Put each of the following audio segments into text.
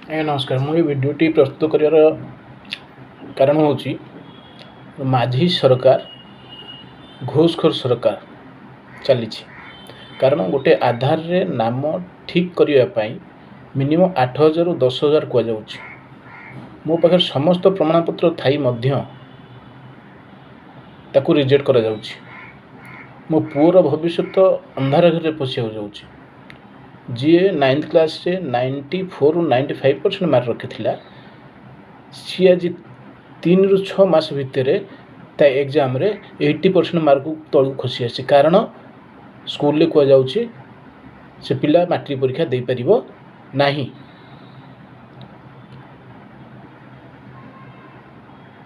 ଆଜ୍ଞା ନମସ୍କାର। ମୁଁ ଏ ଭିଡ଼ିଓଟି ପ୍ରସ୍ତୁତ କରିବାର କାରଣ ହେଉଛି, ମାଝୀ ସରକାର, ଘୋଷଖୋର ସରକାର ଚାଲିଛି। କାରଣ ଗୋଟେ ଆଧାରରେ ନାମ ଠିକ୍ କରିବା ପାଇଁ ମିନିମମ୍ 8,000ରୁ 10,000 କୁହାଯାଉଛି। ମୋ ପାଖରେ ସମସ୍ତ ପ୍ରମାଣପତ୍ର ଥାଇ ମଧ୍ୟ ତାକୁ ରିଜେକ୍ଟ କରାଯାଉଛି। ମୋ ପୁଅର ଭବିଷ୍ୟତ ଅନ୍ଧାର ଘରେ ପଶିବାକୁ ଯାଉଛି। ଯିଏ ନାଇନ୍ଥ କ୍ଲାସ୍ରେ 94ରୁ 95% ମାର୍କ ରଖିଥିଲା, ସିଏ ଆଜି 3ରୁ 6 ମାସ ଭିତରେ ତା ଏକ୍ଜାମ୍ରେ 80% ମାର୍କକୁ ତଳକୁ ଖସି ଆସିଛି। କାରଣ ସ୍କୁଲରେ କୁହାଯାଉଛି, ସେ ପିଲା ମାଟ୍ରିକ ପରୀକ୍ଷା ଦେଇପାରିବ ନାହିଁ।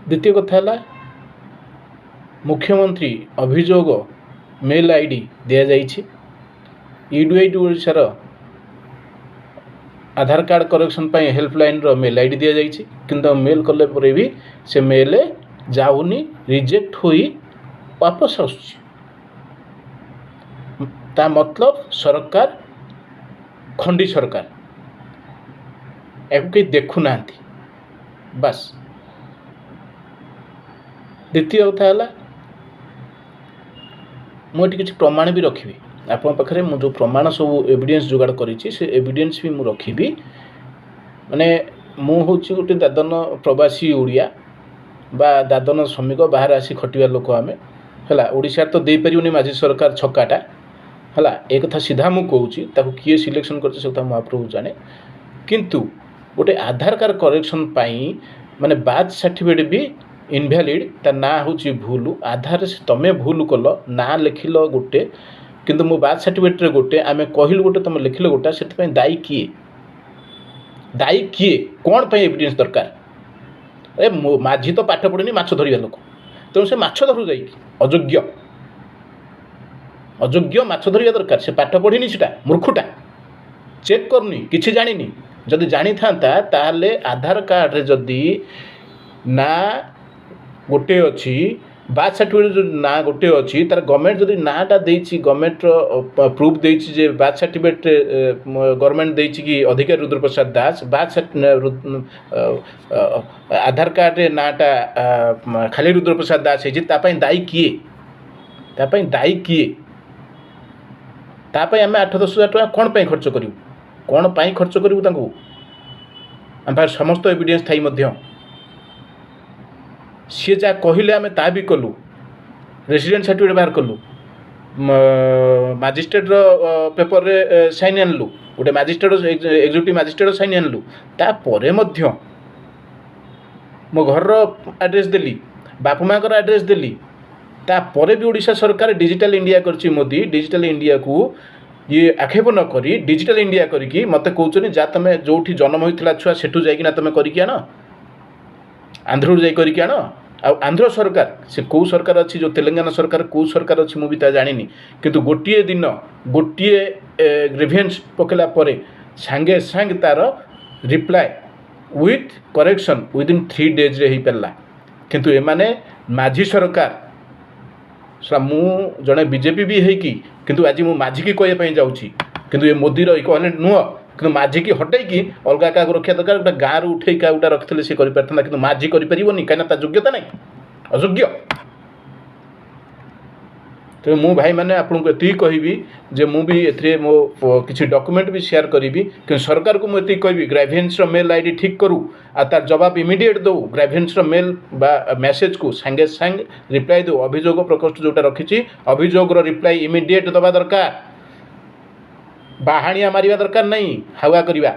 ଦ୍ୱିତୀୟ କଥା ହେଲା, ମୁଖ୍ୟମନ୍ତ୍ରୀ ଅଭିଯୋଗ ମେଲ୍ I D ଦିଆଯାଇଛି। ୟୁଡିଆଇଡି ଓଡ଼ିଶାର ଆଧାର କାର୍ଡ଼ କରେକ୍ସନ୍ ପାଇଁ ହେଲ୍ପଲାଇନ୍ର ମେଲ୍ I D ଦିଆଯାଇଛି। କିନ୍ତୁ ମେଲ୍ କଲେ ପରେ ବି ସେ ମେଲ୍ ଯାଉନି, ରିଜେକ୍ଟ ହୋଇ ୱାପସ ଆସୁଛି। ତା ମତଲବ ସରକାର ଖଣ୍ଡି ସରକାର, ଏହାକୁ କେହି ଦେଖୁନାହାନ୍ତି, ବାସ୍। ଦ୍ୱିତୀୟ କଥା ହେଲା, ମୁଁ ଏଠି କିଛି ପ୍ରମାଣ ବି ରଖିବି ଆପଣଙ୍କ ପାଖରେ। ମୁଁ ଯେଉଁ ପ୍ରମାଣ ସବୁ ଏଭିଡେନ୍ସ ଯୋଗାଡ଼ କରିଛି, ସେ ଏଭିଡେନ୍ସ ବି ମୁଁ ରଖିବି। ମାନେ ମୁଁ ହେଉଛି ଗୋଟେ ଦାଦନ ପ୍ରବାସୀ ଓଡ଼ିଆ ବା ଦାଦନ ଶ୍ରମିକ, ବାହାରେ ଆସି ଖଟିବା ଲୋକ ଆମେ। ହେଲା, ଓଡ଼ିଶାରେ ତ ଦେଇପାରିବନି ମାଝୀ ସରକାର ଛକାଟା। ହେଲା, ଏ କଥା ସିଧା ମୁଁ କହୁଛି। ତାକୁ କିଏ ସିଲେକ୍ସନ୍ କରିଛି, ସେ କଥା ମହାପ୍ରଭୁ ଜାଣେ। କିନ୍ତୁ ଗୋଟେ ଆଧାର କାର୍ଡ଼ କରେକ୍ସନ୍ ପାଇଁ ମାନେ ବାର୍ଥ ସାର୍ଟିଫିକେଟ୍ ବି ଇନଭ୍ୟାଲିଡ଼, ତା ନାଁ ହେଉଛି ଭୁଲ। ଆଧାରରେ ତମେ ଭୁଲ କଲ, ନାଁ ଲେଖିଲ ଗୋଟେ, କିନ୍ତୁ ମୋ ବାର୍ଥ ସାର୍ଟିଫିକେଟ୍ରେ ଗୋଟେ। ଆମେ କହିଲୁ ଗୋଟେ, ତୁମେ ଲେଖିଲ ଗୋଟେ। ସେଥିପାଇଁ ଦାୟୀ କିଏ? ଦାୟୀ କିଏ? କ'ଣ ପାଇଁ ଏଭିଡେନ୍ସ ଦରକାର? ଏ ମାଝୀ ତ ପାଠ ପଢ଼ିନି, ମାଛ ଧରିବା ଲୋକ। ତେଣୁ ସେ ମାଛ ଧରୁ ଯାଇକି। ଅଯୋଗ୍ୟ, ଅଯୋଗ୍ୟ, ମାଛ ଧରିବା ଦରକାର। ସେ ପାଠ ପଢ଼ିନି, ସେଟା ମୂର୍ଖଟା, ଚେକ୍ କରୁନି, କିଛି ଜାଣିନି। ଯଦି ଜାଣିଥାନ୍ତା, ତାହେଲେ ଆଧାର କାର୍ଡ଼ରେ ଯଦି ନାଁ ଗୋଟେ ଅଛି, ବାର୍ଥ ସାର୍ଟିଫିକେଟ୍ ଯଦି ନାଁ ଗୋଟେ ଅଛି, ତାର ଗଭର୍ଣ୍ଣମେଣ୍ଟ ଯଦି ନାଁଟା ଦେଇଛି, ଗଭର୍ଣ୍ଣମେଣ୍ଟର ପ୍ରୁଫ୍ ଦେଇଛି ଯେ ବାର୍ଥ ସାର୍ଟିଫିକେଟ୍ରେ ଗଭର୍ଣ୍ଣମେଣ୍ଟ ଦେଇଛି କି ଅଧିକାରୀ ରୁଦ୍ରପ୍ରସାଦ ଦାସ, ବାର୍ଥ ଆଧାର କାର୍ଡ଼ରେ ନାଁଟା ଖାଲି ରୁଦ୍ରପ୍ରସାଦ ଦାସ ହେଇଛି, ତା ପାଇଁ ଦାୟୀ କିଏ? ତା ପାଇଁ ଦାୟୀ କିଏ? ତା ପାଇଁ ଆମେ 8-10 ହଜାର ଟଙ୍କା କ'ଣ ପାଇଁ ଖର୍ଚ୍ଚ କରିବୁ? କ'ଣ ପାଇଁ ଖର୍ଚ୍ଚ କରିବୁ ତାଙ୍କୁ? ଆମ ପାଖରେ ସମସ୍ତ ଏଭିଡେନ୍ସ ଥାଇ ମଧ୍ୟ ସିଏ ଯାହା କହିଲେ ଆମେ ତା ବି କଲୁ। ରେସିଡେଣ୍ଟ ସାର୍ଟିଫିକେଟ୍ ବାହାର କଲୁ, ମାଜିଷ୍ଟ୍ରେଟ୍ର ପେପରରେ ସାଇନ୍ ଆଣିଲୁ, ଗୋଟେ ମାଜିଷ୍ଟ୍ରେଟ୍, ଏକ୍ଜିକ୍ୟୁଟିଭ୍ ମାଜିଷ୍ଟ୍ରେଟ୍ ସାଇନ୍ ଆଣିଲୁ। ତାପରେ ମଧ୍ୟ ମୋ ଘରର ଆଡ୍ରେସ୍ ଦେଲି, ବାପା ମାଆଙ୍କର ଆଡ୍ରେସ୍ ଦେଲି। ତାପରେ ବି ଓଡ଼ିଶା ସରକାର ଡିଜିଟାଲ୍ ଇଣ୍ଡିଆ କରିଛି ମୋଦି। ଡିଜିଟାଲ୍ ଇଣ୍ଡିଆକୁ ଇଏ ଆକ୍ଷେପ ନ କରି, ଡିଜିଟାଲ୍ ଇଣ୍ଡିଆ କରିକି ମୋତେ କହୁଛନ୍ତି, ଯା, ତୁମେ ଯେଉଁଠି ଜନ୍ମ ହୋଇଥିଲା ଛୁଆ, ସେଠୁ ଯାଇକିନା ତୁମେ କରିକି ଆଣ, ଆନ୍ଧ୍ରରୁ ଯାଇ କରିକି ଆଣ। ଆଉ ଆନ୍ଧ୍ର ସରକାର, ସେ କେଉଁ ସରକାର ଅଛି, ଯେଉଁ ତେଲେଙ୍ଗାନା ସରକାର, କେଉଁ ସରକାର ଅଛି, ମୁଁ ବି ତା ଜାଣିନି। କିନ୍ତୁ ଗୋଟିଏ ଦିନ ଗୋଟିଏ ଗ୍ରିଭିଏନ୍ସ ପକାଇଲା ପରେ ସାଙ୍ଗେ ସାଙ୍ଗେ ତା'ର ରିପ୍ଲାଏ ୱିଥ୍ କରେକ୍ସନ୍ ୱିଦିନ୍ 3 ଡେଜ୍ରେ ହେଇପାରିଲା। କିନ୍ତୁ ଏମାନେ ମାଝୀ ସରକାର। ମୁଁ ଜଣେ ବିଜେପି ବି ହେଇକି କିନ୍ତୁ ଆଜି ମୁଁ ମାଝିକି କହିବା ପାଇଁ ଯାଉଛି। କିନ୍ତୁ ଏ ମୋଦିର ଇକ୍ୱାଲେଣ୍ଟ ନୁହଁ। କିନ୍ତୁ ମାଝିକି ହଟେଇକି ଅଲଗା କାହାକୁ ରଖିବା ଦରକାର। ଗୋଟେ ଗାଁରୁ ଉଠେଇ କାହାକୁ ଗୋଟେ ରଖିଥିଲେ ସେ କରିପାରିଥାନ୍ତା। କିନ୍ତୁ ମାଝି କରିପାରିବନି, କାହିଁକିନା ତା ଯୋଗ୍ୟତା ନାହିଁ, ଅଯୋଗ୍ୟ। ତେଣୁ ମୁଁ ଭାଇମାନେ ଆପଣଙ୍କୁ ଏତିକି କହିବି ଯେ ମୁଁ ବି ଏଥିରେ ମୋ କିଛି ଡକୁମେଣ୍ଟ ବି ସେୟାର କରିବି। କିନ୍ତୁ ସରକାରକୁ ମୁଁ ଏତିକି କହିବି, ଗ୍ରାଇଭେନ୍ସର ମେଲ୍ I D ଠିକ୍ କରୁ ଆଉ ତାର ଜବାବ ଇମିଡ଼ିଏଟ୍ ଦେଉ। ଗ୍ରାଇଭେନ୍ସର ମେଲ୍ ବା ମେସେଜକୁ ସାଙ୍ଗେ ସାଙ୍ଗେ ରିପ୍ଲାଏ ଦେଉ। ଅଭିଯୋଗ ପ୍ରକୋଷ୍ଠ ଯେଉଁଟା ରଖିଛି, ଅଭିଯୋଗର ରିପ୍ଲାଏ ଇମିଡ଼ିଏଟ୍ ଦେବା ଦରକାର। ବାହାଣିଆ ମାରିବା ଦରକାର ନାହିଁ, ହାୱା କରିବା।